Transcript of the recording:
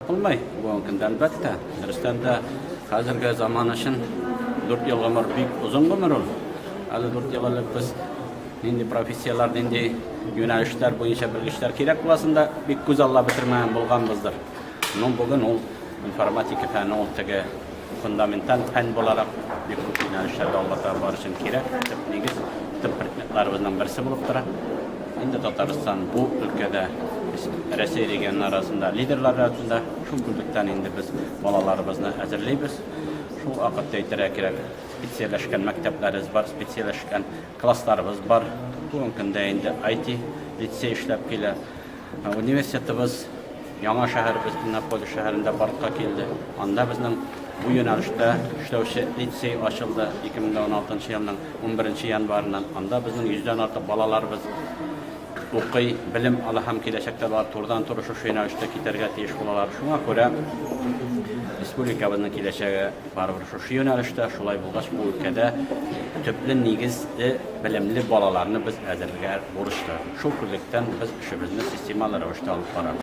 Булмый бүгенге көндә, әлбәттә. Дөрестән дә, хәзерге заман өчен 4 ел гомер бик озын гомер ул. Әле 4 ел элек без нинди профессияләр, нинди юнәлешләр буенча белгечләр кирәк буласын да бик күз аллап бетермәгән булганбыздыр. Ну, бүген ул информатика фәне ул теге фундаменталь фән буларак бик күп юнәлешләрдә алга таба бару өчен кирәк, төп нигез, төп предметларыбызның берсе булып тора. Инде Татарстан бу өлкәдә Рәсәй регионнары арасында лидерлар рәтендә. Шул күзлектән инде без балаларыбызны әзерлибез. Шул вакытта әйтергә кирәк, специальләшкән мәктәпләребез бар, специальләшкән классларыбыз бар. Бүгенге көндә инде IT лицей эшләп килә. Университетыбыз яңа шәһәребез Иннополис шәһәрендә барлыкка килде. Анда безнең бу юнәлештә эшләүче лицей ачылды 2016 елның 11 январыннан. Анда безнең йөздән артык балаларыбыз укый, белем ала һәм киләчәктә алар турыдан-туры шушы юнәлештә китәргә тиеш булалар. Шуңа күрә республикабызның киләчәге барыбер шушы юнәлештә. Шулай булгач, бу өлкәдә төпле нигезле белемле балаларны без әзерләргә бурычлы. Шул күзлектән без эшебезне системалы рәвештә алып барабыз.